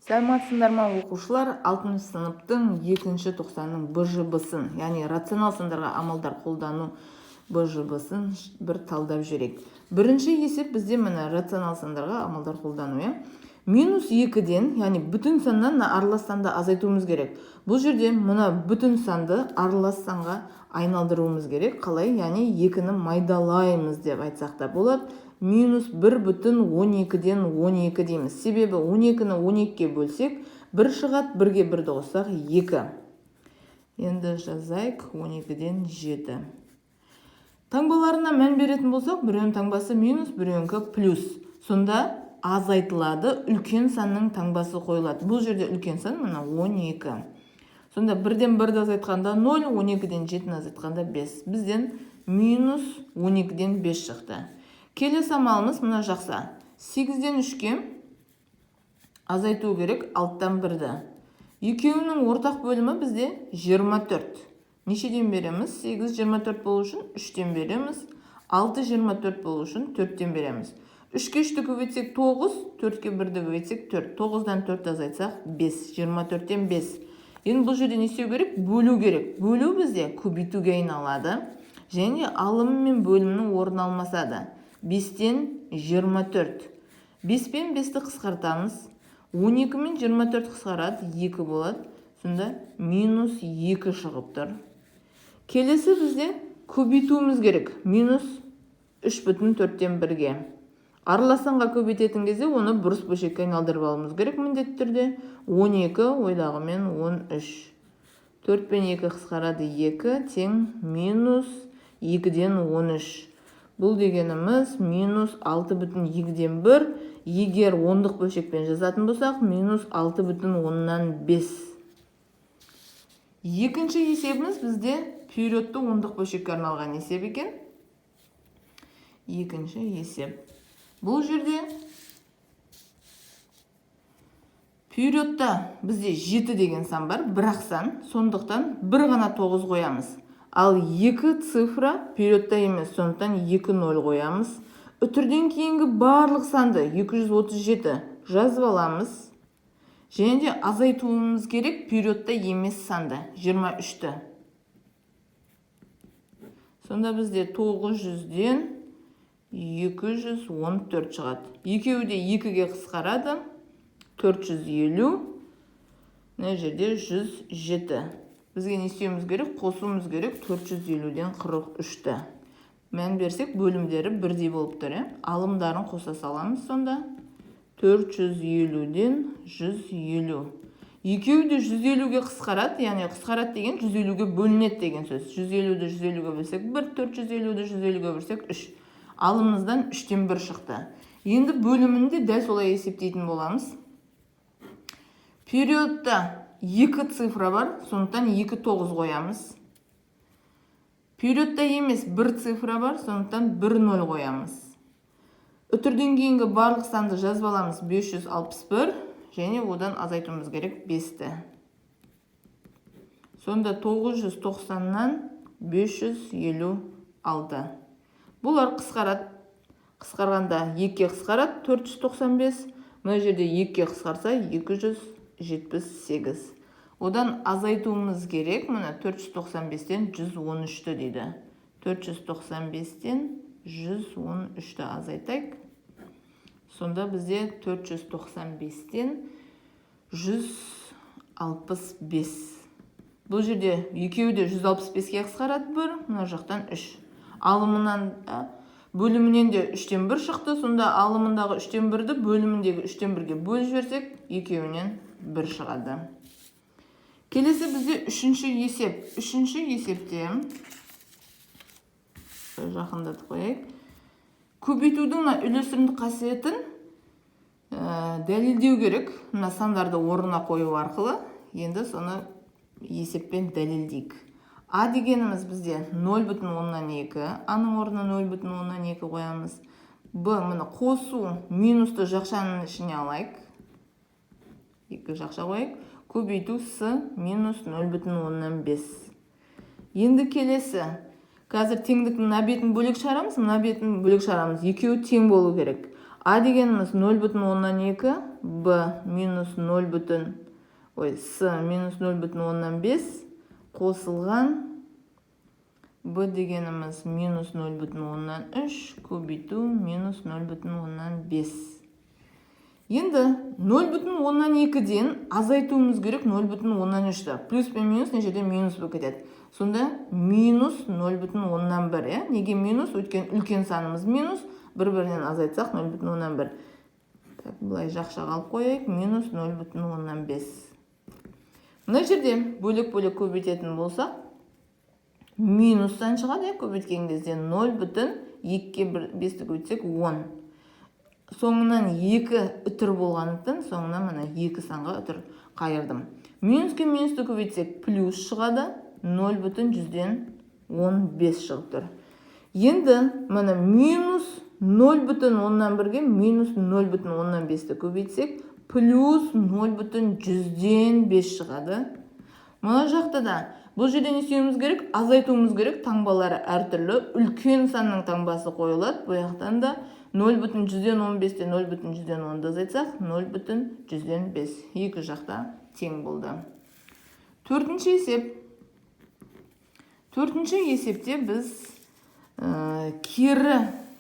Сәлеметсіңдер ма, оқушылар? 6 сыныптың 2-ші тоқсанның БЖБ-сын, яғни рационал сандарға амалдар қолдану БЖБ-сын бір талдап жіберейік. Бірінші есеп бізде міне рационал сандарға амалдар қолдану, иә. Минус 2-ден, яғни бүтін саннан мына аралас санды азайтуымыз керек. Бұл жерде мына бүтін санды аралас санға айналдыруымыз керек. Қалай? Яғни 2-ні майдалаймыз деп айтсақ та болады. Минус 1,12-ден 12 дейміз. Себебі 12-ні 12-ге бөлсек, 1 шығады, 1-ге 1-ді қоссақ 2. Енді жазайық 12-ден 7. Таңбаларына мән беретін болсақ, біреуінің таңбасы минус, біреуінікі плюс. Сонда азайтылады, үлкен санның таңбасы қойылады. Бұл жерде үлкен сан мына 12. Сонда 1-ден 1-ді азайтқанда 0, 12-ден 7-ні азайтқанда 5. Бізден минус 12-ден 5 шықты. Келесі амалымыз мына жақса. 8-ден 3-ке азайту керек 6-тан 1-ді. Екеуінің ортақ бөлімі бізде 24. Нешеден береміз? 8 24 болу үшін 3-тен береміз. 6 24 болу үшін 4-тен береміз. 3-ке 3-ті көбейтсек 9, 4-ке 1-ді көбейтсек 4. 9-дан 4 азайтсақ 5, 24-тен 5. Енді бұл жерде не істеу керек? Бөлу керек. Бөлу бізде көбейтуге айналады. Және алым мен бөлімнің орны алмасады. 5-тен 24. 5 пен 5-ті қысқартамыз. 12 мен 24 қысқарады, 2 болады. Сонда минус 2 шығып тұр. Келесі бізде көбейтуіміз керек. Минус 3,4-тен 1-ге. Аралас санға көбейтетін кезде оны бұрыс бөлшекке айналдырып алуымыз керек міндетті түрде. 12 ойдағымен 13. 4 пен 2 қысқарады, 2 тең минус 2-ден 13. Бұл дегеніміз минус 6,2-ден 1. Егер ондық бөлшекпен жазатын болсақ, минус 6,5. Екінші есебіміз бізде периодты ондық бөлшекке арналған есеп екен. Екінші есеп. Бұл жерде периодта бізде 7 деген сан бар, бірақ сан, сондықтан бір ғана 9 қоямыз. Ал 2 цифра периодта емес, сондықтан 2 0 қоямыз. Үтірден кейінгі барлық санды 237 жазып аламыз. Және де азайтуымыз керек периодта емес санды 23-ті. Сонда бізде 900-ден 214 шығады. Екеуі де 2-ге қысқарады. 450, мына жерде 107. Бізге не істеуіміз керек? Қосуымыз керек 450-ден 43-ті. Мән берсек, бөлімдері бірдей болып тұр, иә? Алымдарын қоса саламыз сонда. 450-ден 150. Екеуі де 150-ге қысқарады, яғни қысқарады деген 150-ге бөлінеді деген сөз. 150-ді 150-ге бөлсек 1, 450-ді 150-ге бөлсек 3. Алымымыздан 3-тен 1 шықты. Енді бөлімін де дәл солай есептейтін боламыз. Периодта 2 цифра бар, сондықтан 2 9 қоямыз. Периодта емес 1 цифра бар, сондықтан 1 0 қоямыз. Үтірден кейінгі барлық санды жазып аламыз 561 және одан азайтуымыз керек 5-ті. Сонда 990-нан 556. Бұлар қысқарады. Қысқарғанда 2-ге қысқарады 495. Мына жерде 2-ге қысқарса 278. Одан азайтуымыз керек, мына 495-тен 113-ті дейді. 495-тен 113-ті азайтайық. Сонда бізде 495-тен 165. Бұл жерде екеуі де 165-ке қысқарады бір, мына жақтан 3. Алымынан бөлімінен де 3-тен 1 шықты. Сонда алымындағы 3-тен 1-ді бөліміндегі 3-тен 1-ге бөліп жіберсек, екеуінен 1 шығады. Келесі бізде үшінші есеп. Үшінші есепте жақындатып қояйық. Көбейтудің мына үйлесімді қасиетін дәлелдеу керек. Мына сандарды орнына қою арқылы. Енді соны есеппен дәлелдейік. А дегеніміз бізде 0,2. А-ның орнына 0,2 қоямыз. Б, міне қосу, минусты жақшаның ішіне алайық. Екі жақша қояйық. Көбейту С минус 0,5. Енді келесі. Қазір теңдіктің мына бетін бөлек шығарамыз, мына бетін бөлек шығарамыз. Екеуі тең болу керек. А дегеніміз 0,2, Б минус 0 бүтін, ой, С минус 0,5 қосылған Б дегеніміз минус 0,3 көбейту минус 0,5. Енді 0,2-ден азайтуымыз керек 0,3-ті. Плюс пен минус мына жерде минус болып кетеді. Сонда минус 0,1, иә? Неге минус? Өйткені үлкен санымыз минус, бір-бірінен азайтсақ 0,1. Так, былай жақшаға алып қояйық, минус 0,5. Мына жерде бөлек-бөлек көбейтетін болсақ, минус сан шығады, иә, көбейткен кезде 0,2-ге 5-ті көбейтсек 10. Соңынан 2 үтір болғандықтан, соңынан мына 2 санға үтір қайырдым. Минуске минусты көбейтсек, плюс шығады, 0,15 шығып тұр. Енді мына минус 0,1-ге минус 0,5-ті көбейтсек, плюс 0,5 шығады. Мына жақта да бұл жерде не істеуіміз керек? Азайтуымыз керек. Таңбалары әртүрлі. Үлкен санның таңбасы қойылады. Бұл жақтан да 0,15-те 0,1-ді азайтсақ, 0,5. Екі жақта тең болды. Төртінші есеп. Төртінші есепте біз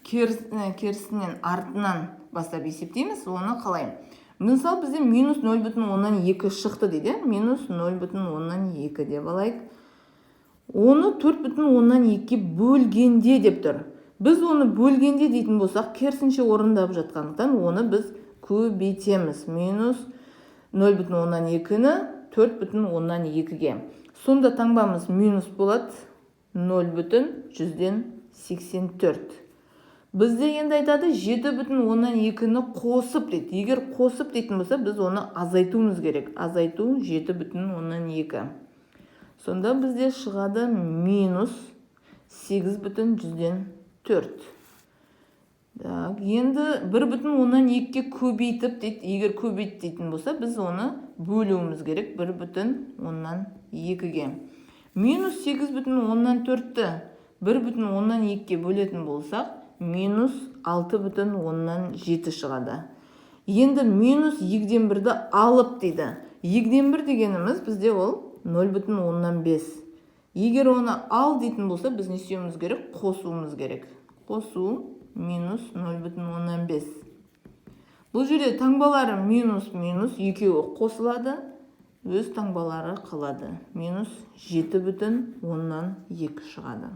керісінен, артынан бастап есептейміз. Оны қалай? Мысалы, бізде минус 0,2 шықты дейді. Минус 0,2 деп алайық. Оны 4,2-ге бөлгенде деп тұр. Біз оны бөлгенде дейтін болсақ, керісінше орындап жатқандықтан, оны біз көбейтеміз. Минус 0,2-ні 4,2-ге. Сонда таңбамыз минус болады, 0,84. Бізде енді айтады, 7,2-ні қосып дейді. Егер қосып дейтін болса, біз оны азайтуымыз керек. Азайту 7,2. Сонда бізде шығады минус 8,4. Так, енді 1,2-ге көбейтіп дейді. Егер көбейт дейтін болса, біз оны бөлуіміз керек 1,2-ге. Минус 8,4-ті 1,2-ге бөлетін болсақ, минус 6,7 шығады. Енді минус 2-ден 1-ді алып дейді. 2-ден 1 дегеніміз бізде ол 0,5. Егер оны ал дейтін болса, біз не істеуіміз керек? Қосуымыз керек. Қосу минус 0,5. Бұл жерде таңбалары минус, минус, екеуі қосылады, өз таңбалары қалады. Минус 7,2 шығады.